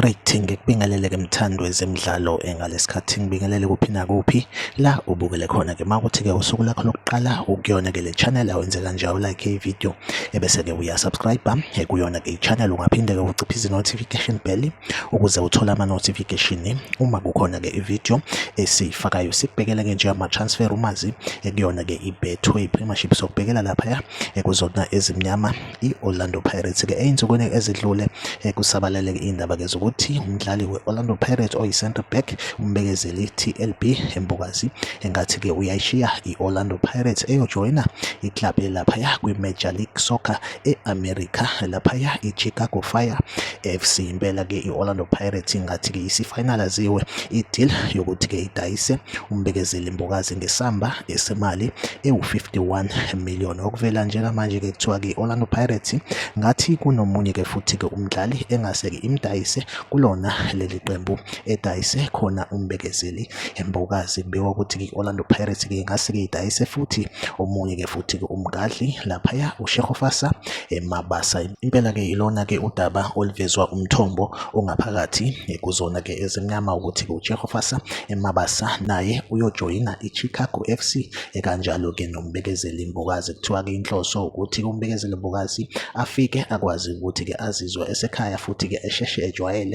Alright, ngikubingelele-ke mthandi wezemidlalo ngalesikhathi ngibingelele kuphi nakuphi la ubukele khona-ke. Uma kuthi-ke usuku lakho lokuqala ukuyona-ke le channel awenze kanje awulike i-video ebese-ke uyasubscribe kuyona-ke i-channel, ungaphinde-ke uciphise i-notification bell ukuze uthole ama-notification uma kukhona-ke i-video esiyifakayo. Sikubhekele-ke nje ama-transfer rumours kuyona-ke i-Betway Premiership, sokubhekela laphaya kuzona ezimnyama i-Orlando Pirates ke ey'nsukwini ezidlule kusabalele iy'ndaba ke zokuthi umdlali we-Orlando Pirates oyi-centre back uMbekezeli TLB Mbokazi engathi-ke uyayishiya i-Orlando Pirates eyojoyina iklabhu elaphaya kwi-Major League Soccer e-America laphaya i-Chicago Fire FC. Impela-ke i-Orlando Pirates ingathi-ke isifinalaziwe i-deal yokuthi-ke idayise uMbekezeli Mbokazi ngesamba esemali ewu-51 million. Okuvela njengamanje-ke kuthiwa-ke i-Orlando Pirates ngathi kunomunye-ke futhi-ke umdlali engase-ke imdayise kulona leli qembu edayise khona uMbekezeli Mbokazi. Kubikwa ukuthi-ke i-Orlando Pirates-ke ingase-ke idayise futhi omunye-ke futhi-ke umgadli laphaya uShehofasa Mabasa. Impela-ke ilona-ke udaba oluvezwa umthombo ongaphakathi kuzona-ke ezimnyama ukuthi-ke uShehofasa Mabasa naye uyojoyina i-Chicago FC kanjalo-ke noMbekezeli Mbokazi. Kuthiwa-ke inhloso ukuthi uMbekezeli Mbokazi afike akwazi ukuthi-ke azizwe esekhaya futhi-ke esheshe ejwayele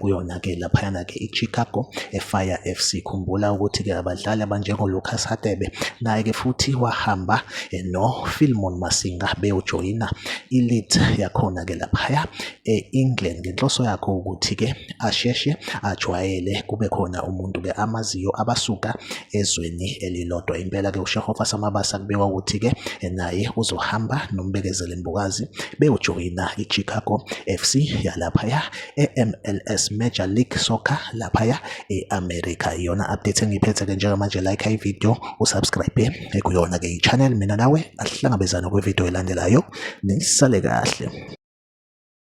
kuyona-ke laphayana-ke i-Chicago Fire FC. Khumbula ukuthi-ke abadlali abanjengo-Lucas Hadebe naye-ke futhi wahamba no-Philemon Masinga beyojoyina i-Leeds yakhona-ke laphaya e-England ngenhloso yakho ukuthi-ke asheshe ajwayele kube khona umuntu-ke amaziyo abasuka ezweni elilodwa. Impela-ke uShehofa Samabasa kubikwa ukuthi-ke naye uzohamba noMbekezeli Mbokazi beyojoyina i-Chicago FC yalaphaya e-MLS Major League Soccer laphaya e-America. Iyona update engiyiphethe-ke njengamanje, like i-video usubscribe kuyona-ke i-channel. Mina nawe asihlangabezane kwividiyo elandelayo, nisale kahle.